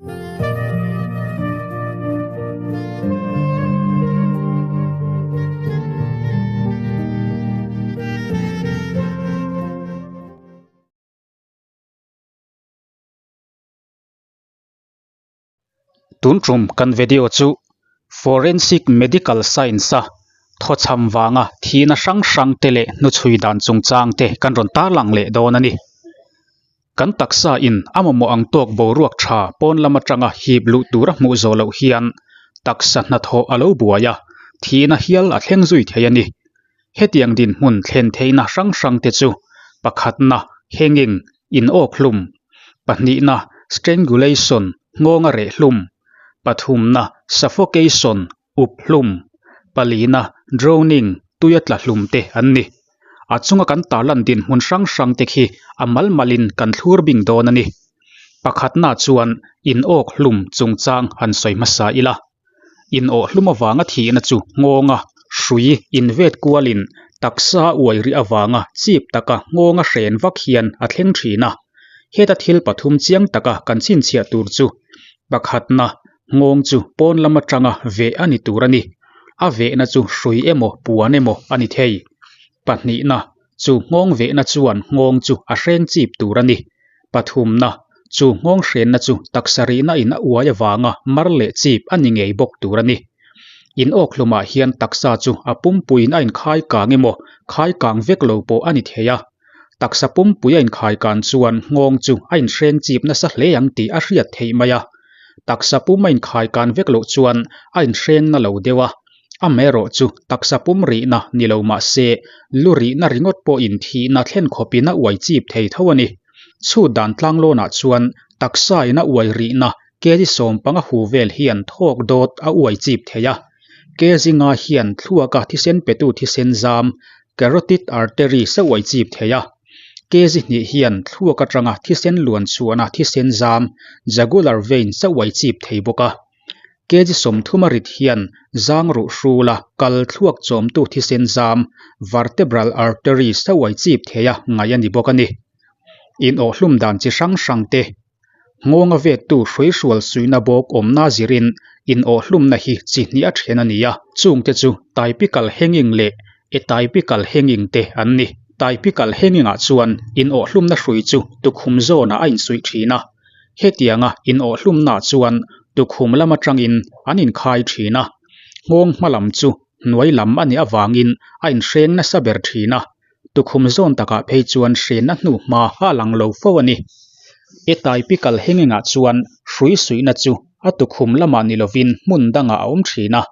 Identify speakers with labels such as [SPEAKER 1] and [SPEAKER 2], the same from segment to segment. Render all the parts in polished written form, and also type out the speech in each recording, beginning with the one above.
[SPEAKER 1] Tun tum kan video chu Forensic Medical Science a thawchham vanga thihna hrang hrang te leh hnuchhui dan chungchang te kan rawn tarlang leh dawn a ni. Kan taksa in a mamawh ang tawk boruak tha pawn lam atanga hip luh tur a hmuh zawh loh hian taksa hnathawh a lo buai a, thihna hial a thleng zui thei a ni. Hetiang dinhmun thlen theihna hrang hrang te chu pakhatna hanging, inawk hlum, pahnihna strangulation, nghawnga reh hlum, pathumna suffocation, up hlum, palina drowning, tuia tla hlum te an ni. A chunga kan tarlan dinhmun hrang hrang te khi a mal malin kan thlur bing dawn a ni. Pakhatna chuan inawk hlum chungchang han sawi hmasa ila. Inawh hlum avanga thihna chu nghawnga hrui invet kualin taksa uai rih avanga chip taka nghawnga hren vak hian a thleng thin a. Heta thil pathum chiang taka kan chhinchhiah tur chu pakhatna nghawng chu pawn lam atanga veh a ni tur a ni. A vehna chu hrui emaw puan emaw a ni thei. Pahnihna chu nghawng vehna chuan nghawng chu a hreng chip tur a ni. Pathumna, chu nghawng hrenna chu taksa rihna in a uai avanga mar leh chip a ni ngei bawk tur a ni. In awk hlumah hian taksa chu a pumpuiin a inkhai kang emaw khai kang vek lo pawh a ni thei a. Taksa pumpui a inkhai kan chuan nghawng chu a inhreng chip nasa hle ang tih a hriat theih mai a. Taksa pum a inkhai kan vek loh chuan a inhreng na lo deuh a. Amaherawh chu taksa pum rihna ni lo mah se, lu rihna ringawt pawhin thihna thlen khawpin a uai chip thei tho a ni. Chhut dan tlanglawnah chuan taksa in a uai rihna kg 15 hu vel hian thawk dawt a uai chip thei a. Kg nga hian thluaka thisen petu thisen zam, carotid artery, se uai chip thei a. Kg hnih hian thluak atanga thisen luan chhuahna thisen zam, jugular vein, se uai chip thei bawk a. Kg 30 a rit hian zang ruh hrula kal thluak chawmtu thisen zam, vertebral artery, se uai chip thei a ngaih a ni bawk a ni. Inawh hlum dan chi hrang hrang te, Nghawnga vettu hruihrual suihna bawk awmna zirin inawh hlumna hi chi hnih a then a ni a, chungte chu typical hanging leh atypical hanging te an ni. Typical hanging ah chuan inawh hlumna hrui chu tukhum zawnah a insuih thin a, hetianga inawh hlumna chuan tukhum lam atangin an inkhai thin a, nghawng hma lam chu hnuai lam a nih avangin a inhreng nasa ber thin a. Tukhum zawn takah phei chuan hrenna hnu hma a lang lo fo a ni. E Taipikal hengengah chuan hrui suihna chu a tukhum lamah ni lovin hmun dangah a awm thin a.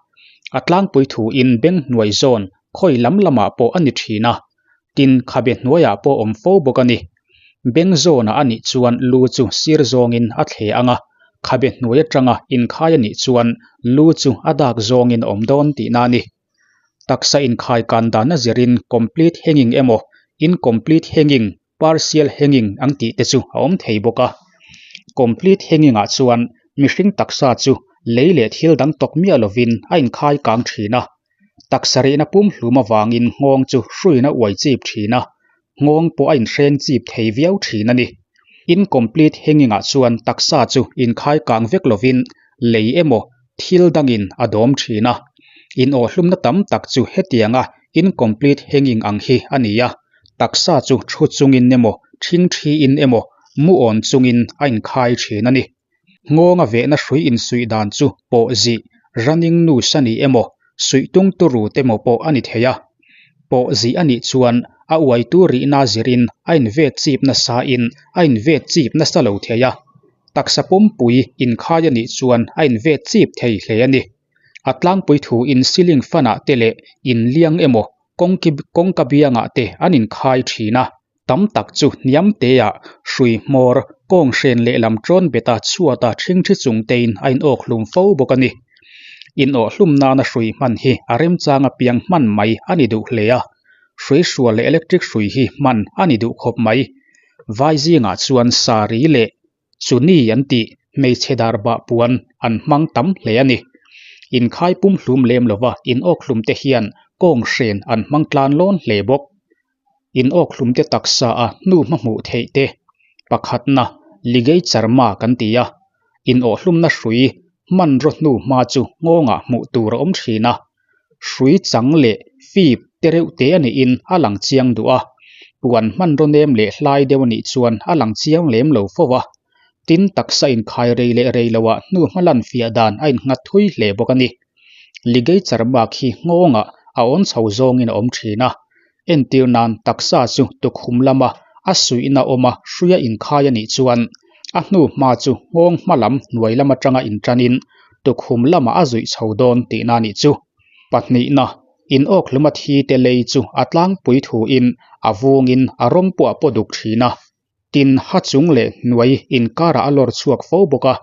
[SPEAKER 1] A tlangpui thuin beng hnuai zawn khawi lam lamah pawh a ni thin a. Tin, khabe hnuaiah pawh awm fo bawk a ni. Beng zawnah a nih chuan lu chu sir zawngin a thle ang a, khabe hnuai atanga inkhai a nih chuan lu chu a dak zawngin a awm dawn tihna a ni. Taksa inkhai kan dan a zirin complete hanging emaw incomplete hanging, partial hanging ang tih te chu a awm thei bawk a. Complete hanging ah chuan mihring taksa chu lei leh thil dang tawk miah lovin a inkhai kang thin a. Taksa rihna pum hlum avangin nghawng chu hruiin a uai chip thin a, nghawng pawh a inhreng chip thei viau thin a ni. Incomplete hanging ah chuan taksa chu inkhai kang vek lovin lei emaw thil dangin a dawm thin a. Inawhhlumna tam tak chu hetianga incomplete hanging ang hi a ni a, taksa chu thu chungin emaw thing thiin emaw mu awn chungin a inkhai thin a ni. Nghawnga vehna hrui insuih dan chu pawh zih, running noose a ni emaw, suih tung turu te maw pawh a ni thei a. Pawh zih a nih chuan a uaitu rihna zirin a invet chip nasa in a invet chip nasa lo thei a. Taksa pumpui inkhai a nih chuan a invet chip thei hle a ni. A tlangpui thuin ceiling fan ah te leh inliang emaw kawngka biangah te an inkhai thin a. Tam tak chu hniam teah hrui hmawr kawng hren lehlam tawn beta chhuata thingthi chung tein a inawk hlum fo bawk a ni. Inawh hlum nana hrui hman hi a remchang apiang hman mai a ni duh hle a, hrui hrual leh electric hrui hi hman a ni duh khawp mai. Vai zingah chuan sari leh Chuni an tih hmeichhe dar bah puan an hmang tam hle a ni. Inkhai pum hlum lem lova inawk hlum te hian kawng hren an hmang tlan lawn hle bawk. Inawk hlum te taksa a hnu hma hmuh theih te pakhatna ligature ma kan ti a. Inawhhlumna hrui hmanraw hnu hma chu nghawngah hmuh tur a awm thin a. Hrui chang leh fip te reuh te a niin a lang chiang duh a. Puan hmanraw nem leh hlai deuh a nih chuan a lang chiang lem lo fo a. Tin, taksa inkhai rei leh rei loah hnu hma lan fiah dan a innghat thui hle bawk a ni. Ligature mark hi nghawngah a awn chho zawngin a awm thin a. Entir nan taksa chu tukhum lama a suihna awma hruia inkhai a nih chuan a hnu hma chu nghawng hma lam hnuai lam atanga intanin tukhum lamah a zuih chho dawn tihna a nih chu. Pahnihna, inawkhluma thi te lei chu a tlangpui thuin a vungin a rawng pawh a paw duk thin a. Tin, ha chung leh hnuai inkarah a lawr chhuak fo bawk a.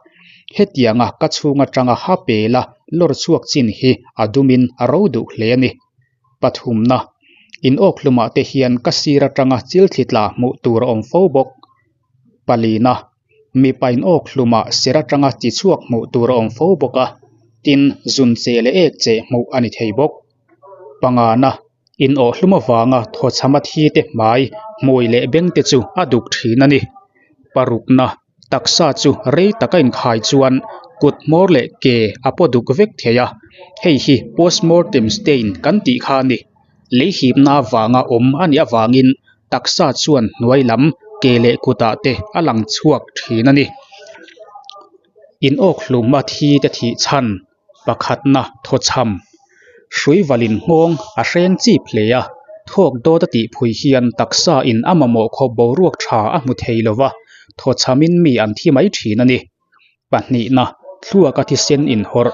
[SPEAKER 1] Hetianga ka chhung atanga ha pela lawr chhuak chin hi a dumin a ro duh hle a ni. Pathumna, inawkhlumah te hian ka sir atanga chil thli tla hmuh tur a awm fo bawk. Palina, mipa inawkhlumah ser atanga chi chhuak hmuh tur a awm fo bawk a. Tin, zun che leh ek che hmuh a ni thei bawk. Pangana, inawhhlum avanga thawchhama thi te hmai, hmui leh beng te chu a duk thin a ni. Parukna, taksa chu rei taka inkhai chuan kut hmawr leh ke a paw duk vek thei a, hei hi postmortem stain kan tih kha a ni. Lei hipna avanga awm a nih avangin taksa chuan hnuai lam ke leh kutah te a lang chhuak thin a ni. Inawkhluma thi te thih chhan. Pakhatna thawchham hrui valin nghawng a hreng chip hle a, thawk dawt a tih phui hian taksa in a mamawh khawp boruak tha a hmu thei lo va, thawchhamin mi an thi mai thin a ni. Pahnihna, thluaka thisen inhawrh.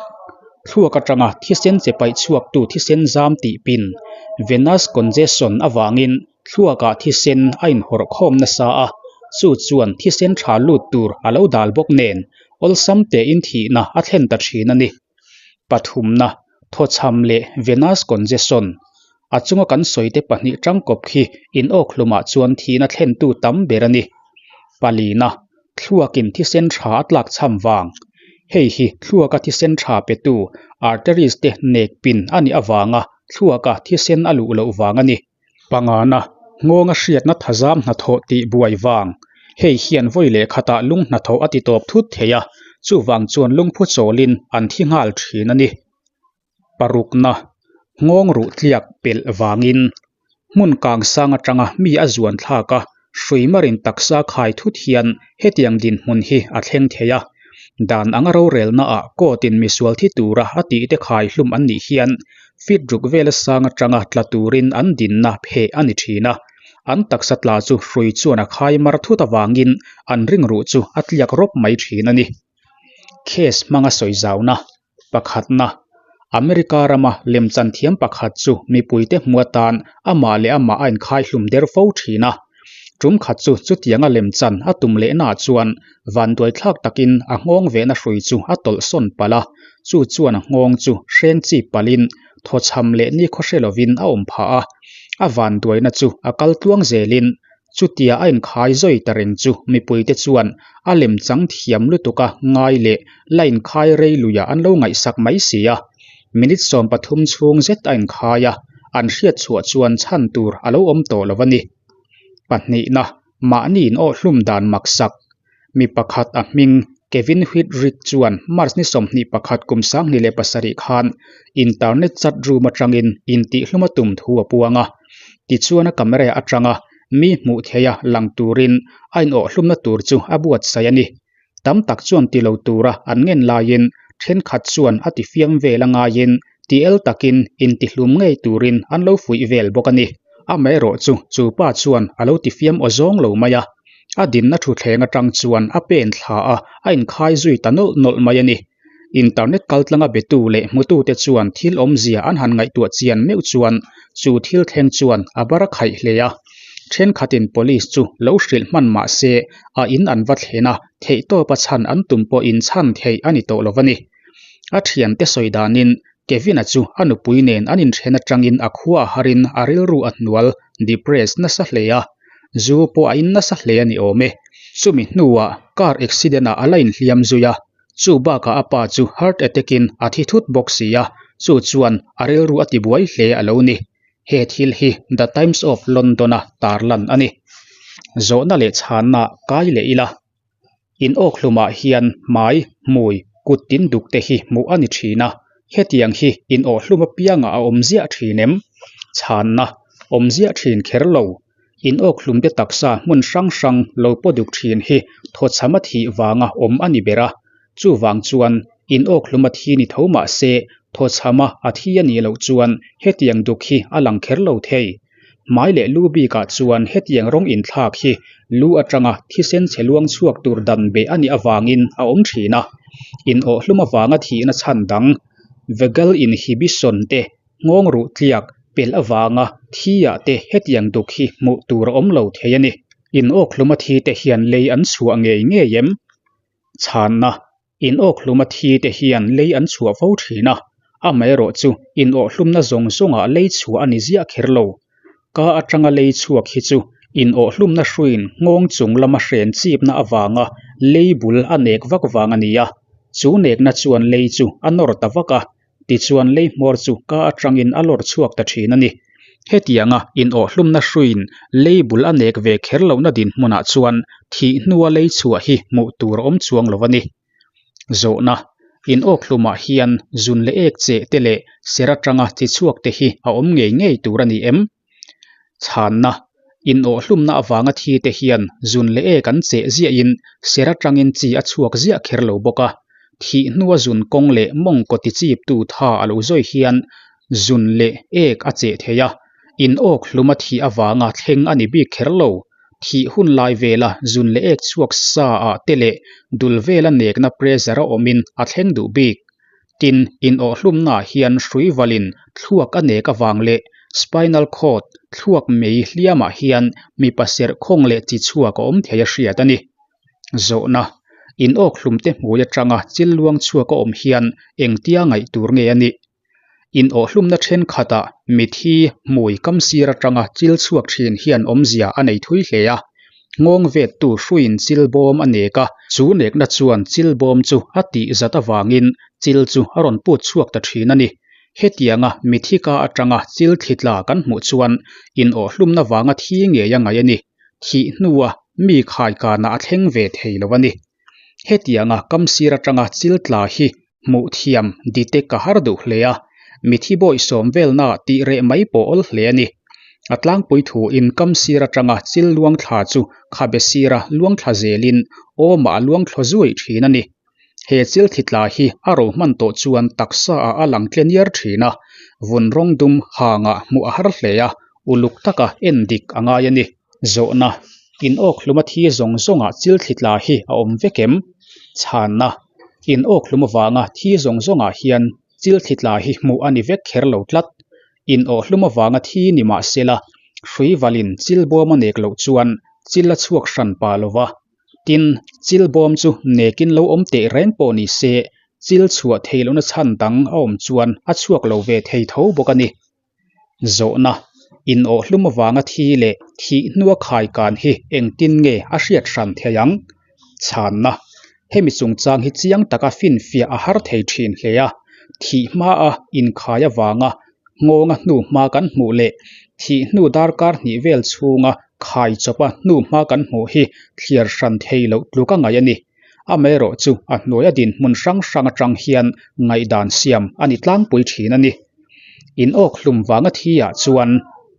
[SPEAKER 1] Thluak atanga thisen che paih chhuaktu thisen zam tih pin, venous congestion, avangin thluakah thisen a inhawrh khawm nasa a, chu chuan thisen tha lut tur a lo dal bawk nen awlsam tein thihna a thlen ta thin a ni. Pathumna, thawchham leh venous congestion. A chunga kan sawite pahnih tangkawp khi inawkhlumah chuan thihna thlentu tam ber a ni. Palina, thluakin thisen tha a tlakchham vang. Hei hi thluaka thisen tha petu arteries te nek pin a nih avanga thluaka thisen a luh loh vang a ni. Pangana, nghawnga hriatna thazam hnathawh tih buai vang. Hei hian vawi leh khatah lung hnathawh a ti tawp thut thei a, chuvang chuan lungphu chawlin an thi nghal thin a ni. Parukna, nghawng ruh tliak pelh vangin hmun kang sang atanga mi a zuan thlak a, hrui marin taksa khai thut hian hetiang dinhmun hi a thleng thei a. Dan anga rorelnaah court-in misual thi tura a tihte khai hlum an nih hian Feet ruk vela sang atanga tla turin an dinna pheh a ni thin a, an taksa tla chu hrui chuan a khai mar thut avangin an ringruh chu a tliak rawp mai thin a ni. Case hmanga sawi zauna pakhatna, America rama lemchan thiam pakhat chu mipuite hmu atan amah leh amah a inkhai hlum der fo thin a. Tum khat chu chutianga lemchan a tum lehnaah chuan vanduaithlak takin a nghawng vehna hrui chu a tawlh sawn palh a, chu chuan a nghawng chu hreng chip palhin thawchham leh nikhaw hre lovin a awm phah a. A vanduaina chu a kal tluang zelin chutia a inkhai zawi ta reng chu mipuite chuan a lemchang thiam lutuka ngai leh la inkhai rei luiah an lo ngaihsak mai si a. Minute 13 chhung zet a inkhai a, an hriat chhuah chuan chhan tur a lo awm tawh lo a ni. Pahnihna, mahni in awh hlum dan maksak. Mi pakhat a hming, Kevin Whitrick chuan March ni 21 kum 2007 khan internet chat room atangin intihhlum a tum thu a puang a. Tichuan a camera atanga mi hmuh theiha lang turin a inawhhlumna tur chu a buatsaih a ni. Tam tak chuan ti lo tura an ngen laiin thenkhat chuan a ti fiam vel a ngaiin ti el takin intihlum ngei turin an lo fuih vel bawk a ni. Amaherawh chu chu pa chuan a lo ti fiam aw zawng lo mai a, a dinna thutthleng atang chuan a pen thla a, a inkhai zui ta nawlh nawlh mai a ni. Internet kaltlanga betu leh hmutute chuan thil awmzia an han ngaihtuah chian meuh chuan chu thil thleng chuan a bar a khaih hle a. Thenkhatin police chu lo hrilh hman mah se a in an va thlen a, theihtawpa chhan an tum pawhin chhan theih a ni tawh lo a ni. A thiante sawi danin Kevin-a chu a nupui nen an inthen atangin a khua a harin a rilru a hnual, depressed, nasa hle a. Zu pawh a in nasa hle a ni awm e. Chumi hnuah car accident-ah a la inhliam zui a. Chu bakah a pa chu heart attack in a thi thut bawk si a, chu chuan a rilru a tibuai hle a lo ni. He thil hi The Times of London a tarlan a ni. Zawhna leh chhanna kai leh ila. In awkhlumah hian hmai, hmui, kut tin duk te hi hmuh a ni thin a. Hetiang hi in awhhlum apiangah a awm ziah thin em? Chhanna, Awm ziah thin kher lo. In awkhlumte taksa hmun hrang hrang lo paw duk thin hi thawchham a thih vanga awm a ni ber a. Chuvang chuan in awkhlum a thi ni tho mah se thawchhama a thi a nih loh chuan hetiang duk hi a lang kher lo thei. Hmai leh lu bikah chuan hetiang rawng inthlak hi lu atanga thisen chhe luang chhuak tur dan beh a nih avangin a awm thin a. Inawhhlum avanga thihna chhan dang, vagal inhibition te, nghawng ruh tliak pelh avanga thi ah te hetiang duk hi hmuh tur a awm lo thei a ni. Inawkhlum a thi te hian lei an chhuah ngei ngei em? Chhanna, Inawkhluma thi te hian lei an chhuah fo thin a, amaherawh chu inawhhlumna zawng zawngah lei chhuah a ni ziah kher lo. Ka atanga lei chhuak hi chu inawhhlumna hruiin nghawng chung lama hren chipna avanga lei bul a nek vak vang a ni a, chu nekna chuan lei chu a nawr ta vak a, Tichuan lei hmawr chu ka atangin a lawr chhuak ta thin a ni. Hetianga inawhhlumna hruiin lei bul a nek ve kher lohna dinhmunah chuan thih hnua lei chhuah hi hmuh tur a awm chuang lo a ni. Zawhna, Inawkhlumah hian zun leh ek cheh te leh ser atanga chi chhuak te hi a awm ngei ngei tur a ni em? Chhanna, Inawhhlumna avanga thi te hian zun leh ek an cheh ziahin ser atangin chi a chhuak ziah kher lo bawk a. Thih hnua zun kawng leh mawngkaw tichiptu tha a lo zawi hian zun leh ek a cheh thei a. Inawkhlum a thih avanga thleng a ni bik kher lo. Thih hun lai vela zun leh ek chhuak sa ah te leh dul vela nekna pressure a awmin a thleng duh bik. Tin, inawhhlumnaah hian hrui valin thluak a nek avang leh spinal cord, thluak mei hliamah hian mipa serh khawng leh chi chhuak a awm thei a hriat a ni. Zawhna, Inawkhlumte hmui atanga chil luang chhuak a awm hian engtia ngaih tur nge a nih? Inawhhlumna thenkhatah mithi hmui kam sir atanga chil chhuak thin hian awmzia a nei thui hle a. Nghawng vettu hruiin chil bawm a nek a, chu nekna chuan chil bawm chu a tih zat avangin chil chu a rawn put chhuak ta thin a ni. Hetianga mithi ka atanga chil thli tla kan hmuh chuan inawhhlumna vanga thi ngei a ngaih a ni. Thih hnua mi khaikanah a thleng ve thei lo a ni. Hetianga kam sir atanga chil tla hi hmuh thiam detect a har duh hle a, mithi bawi sawm velna tih reh mai pawh awl hle a ni. A tlangpui thuin kam sir atanga chil luang thla chu khabe sira luang thla zelin awmah a luang thlaw zuai thin a ni. He chil thi tla hi a ro hman tawh chuan taksa ah a lang tle niar thin a, vun rawng dum hangah hmuh a har hle a, uluk taka en dik a ngai a ni. Zawhna, Inawkhluma thi zawng zawngah chil thli tla hi a awm vek em? Chhanna, Inawkhlum avanga thi zawng zawngah hian chil thli tla hi hmuh a ni vek kher lo tlat. Inawhhlum avanga thi ni mah sela, hrui valin chil bawm a nek loh chuan chil a chhuak hran pah lo va. Tin, chil bawm chu nekin lo awm teh reng pawh ni se, chil chhuah theih lohna chhan dang a awm chuan a chhuak lo ve thei tho bawk a ni. Zawhna, Inawhhlum avanga thi leh thih hnua khaikan hi engtin nge a hriat hran thei ang? Chhanna, Hemi chungchang hi chiang taka finfiah a har thei thin hle a, thih hmaa inkhai avanga nghawnga hnu hma kan hmuh leh thih hnu darkar hnih vel chhunga khai chawpa hnu hma kan hmuh hi thliar hran thei loh tluk a ngaih a ni. Amaherawhchu a hnuaia dinhmun hrang hrang atang hian ngaihdan siam a ni tlangpui thin a ni. In awk hlum vanga thi ah chuan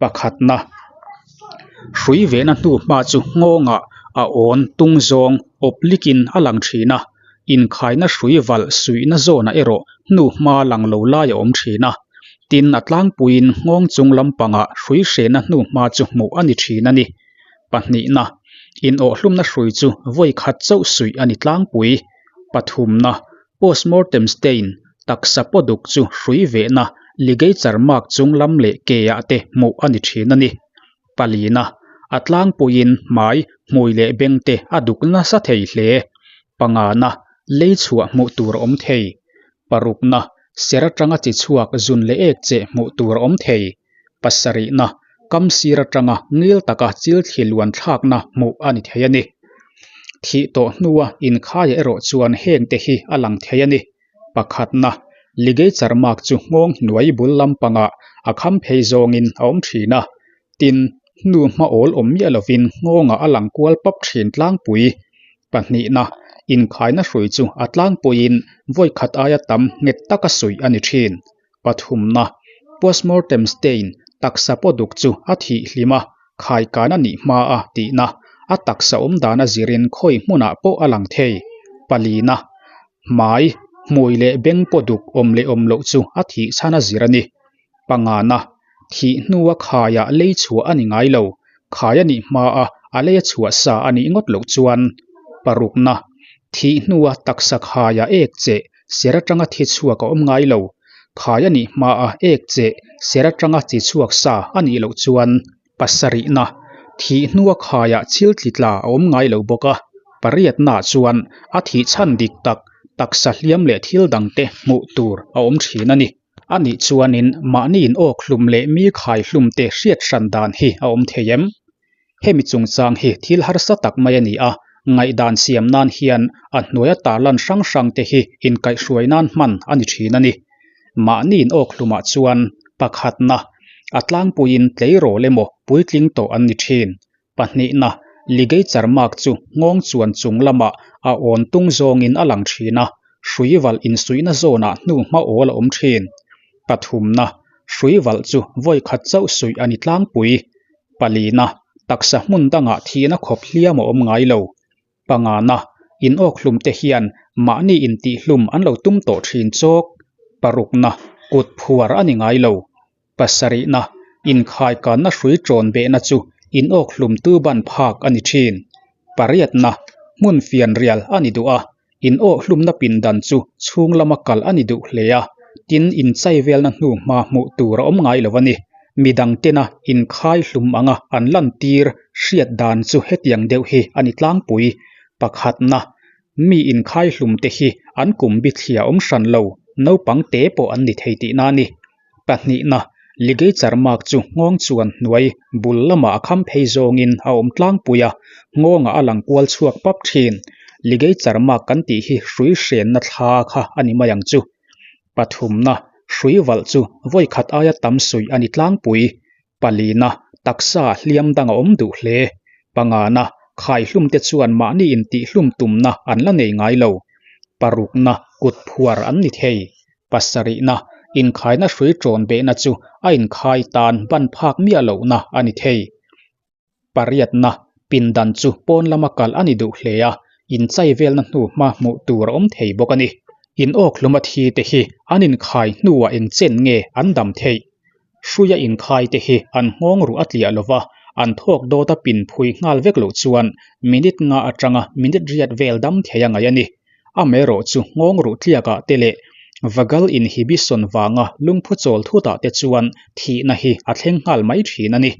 [SPEAKER 1] pakhatna hrui vehna hnu hma chu nghawngah a awn tung zawng awp likin a lang thin a, inkhaina hrui valh suihna zawnah erawh hnu hma lang lo lai a awm thin a. Tin, a tlangpuiin nghawng chung lampangah hrui hrehna hnu hma chu hmuh a ni thin a ni. Pahnihna, inawhhlumna hrui chu vawi khat chauh suih a ni tlangpui. Pathumna, postmortem stain, taksa pawduk chu hrui vehna ligature mark chung lam leh ke ah te hmuh a ni thin a ni. Palina, a tlangpuiin hmai, hmui leh beng te a duk nasa thei hle. Pangana, lei chhuah hmuh tur a awm thei. Parukna, ser atanga chi chhuak zun leh ek cheh hmuh tur a awm thei. Pasarihna, kam sir atanga ngil taka chil thli luan thlakna hmuh a ni thei a ni. Thih tawh hnua inkhaiah erawh chuan hengte hi a lang thei a ni. Pakhatna, ligature mark chu nghawng hnuai bul lampangah a kham phei zawngin a awm thin a. Tin, hnu hma awl awm miah lovin nghawngah a lang kual pap thin tlangpui. Pahnihna, Inkhaina hrui chu a tlangpuiin vawi khat aia tam nghet taka suih a ni thin. Pathumna, Postmortem stain, taksa paw duk chu a thih hlim a, khaikan a nih hma a tihna, a taksa awm dan a zirin khawi hmunah pawh a lang thei. Palina, Hmai, hmui leh beng paw duk awm leh awm loh chu a thih chhan a zir a ni. Pangana, Thih hnua khaiah lei chhuah a ni ngai lo, khai a nih hmaa a lei a chhuah sa a nih ngawt loh chuan. Parukna, Thih hnua taksa khaiah ek cheh ser atanga thi chhuak a awm ngai lo, khai a nih hmaa ek cheh ser atanga chi chhuak sa a nih loh chuan. Pasarihna, Thih hnua khaiah chil tli tla a awm ngai lo bawk a, pariatnaah chuan a thih chhan dik tak taksa hliam leh thil dangte hmuh tur a awm thin a ni. A nih chuanin mahni in awk hlum leh mi khai hlum te hriat hran dan hi a awm thei em? Hemi chungchang hi thil harsa tak mai a ni a, ngaihdan siam nan hian a hnuaia tarlan hrang hrang te hi inkaihhruai nan hman a ni thin a ni. Mahni in awk hlumah chuan pakhatna, a tlangpuiin tleirawl emaw puitling tawh an ni thin. Pahnihna, ligature mark chu nghawng chuan chung lamah a awn tung zawngin a lang thin a, hrui valh insuihna zawnah hnu hma awl a awm thin. Pathumna, hrui valh chu vawi khat chauh suih a ni tlangpui. Palina, taksa hmun dangah thihna khawp hliam a awm ngai lo. Pangana, in awk hlum te hian mahni intihhlum an lo tum tawh thin chawk. Parukna, kut phuar a ni ngai lo. Pasarihna, inkhaikanna hrui ṭawn behna chu inawk hlumtu ban phak a ni ṭhin. Pariatna, hmun fianrial a ni duh a, inawk hlumna pindan chu chhung lama kal a ni duh hle a, tin inchai velna hnu hma hmuh tur a awm ngai lo a ni. Midang tena inkhai hlum anga an lantir hriat dan chu hetiang deuh hi a ni tlangpui. Pakhatna, Mi inkhai hlum te hi an kum bithlia awm hran lo, naupang te pawh an ni thei tihna a ni. Pahnihna, ligature mark chu nghawng chuan hnuai bul lamah a kham phei zawngin a awm tlangpui a, nghawngah a lang kual chhuak pap thin. Ligature mark kan tih hi hrui hrenna thla kha a ni mai ang chu. Pathumna, hrui valh chu vawi khat aia tam suih a ni tlangpui. Palina, taksa hliam dang a awm duh hle. Pangana, khaihlumte chuan mahni intihhlum tumna an la nei ngai lo. Parukna, kut phuar an ni thei. Pasarihna, inkhaina hrui ṭawn behna chu a inkhai tan ban phak miah lohna a ni thei. Pariatna, pindan chu pawn lama kal a ni duh hle a, inchai velna hnu hma hmuh tur a awm thei bawk a ni. In awkhlum a thi te hi an inkhai hnuah eng chen nge an dam theih? Hruia inkhai te hi an nghawng ruh a tliah lova, an thawk dawt a pin phui nghal vek loh chuan minute nga atanga minute riat vel dam thei a ngaih a ni. Amaherawh chu nghawng ruh tliakah te leh vagal inhibition vanga lungphu chawl thutah te chuan thihna hi a thleng nghal mai thin a ni.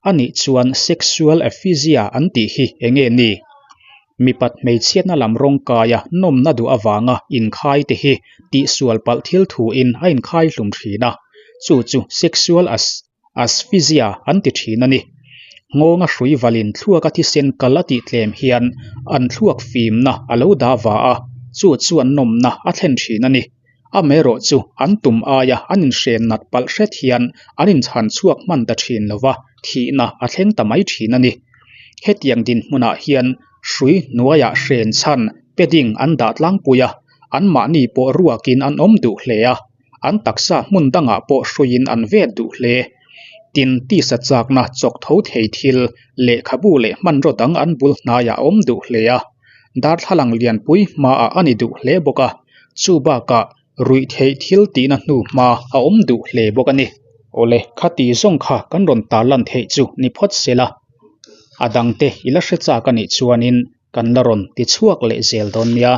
[SPEAKER 1] A nih chuan sexual asphyxia an tih hi eng nge ni? Mipat hmeichhiatna lam rawngkaia nawmna duh avanga inkhai te hi tihsual palh thil thuin a inkhai hlum thin a, chu chu sexual asphyxia an ti thin a ni. Nghawnga hrui valin thluaka thisen kal a tih tlem hian an thluak fimna a lo dah va a, chu chuan nawmna a thlen thin a ni. Amaherawh chu an tum aia an inhren nat palh hret hian an inchhan chhuak hman ta thin lo va, thihna a thleng ta mai thin a ni. Hetiang dinhmunah hian hrui hnuaiah hren chhan padding an dah tlangpui a, anmahni pawh ruakin an awm duh hle a, an taksa hmun dangah pawh hruiin an vet duh hle. Tin, tisa chakna chawk tho thei thil, lehkhabu leh hmanraw dang an bul hnaiah a awm duh hle a. Darthlalang lianpui hmaah a ni duh hle bawk a, chu bakah ruih theih thil tihna hnu hma a awm duh hle bawk a ni. Awle, khati zawng kha kan rawn tarlan theih chu ni phawt se la, a dangte i la hre chak a nih chuanin kan la rawn ti chhuak leh zel dawn nia.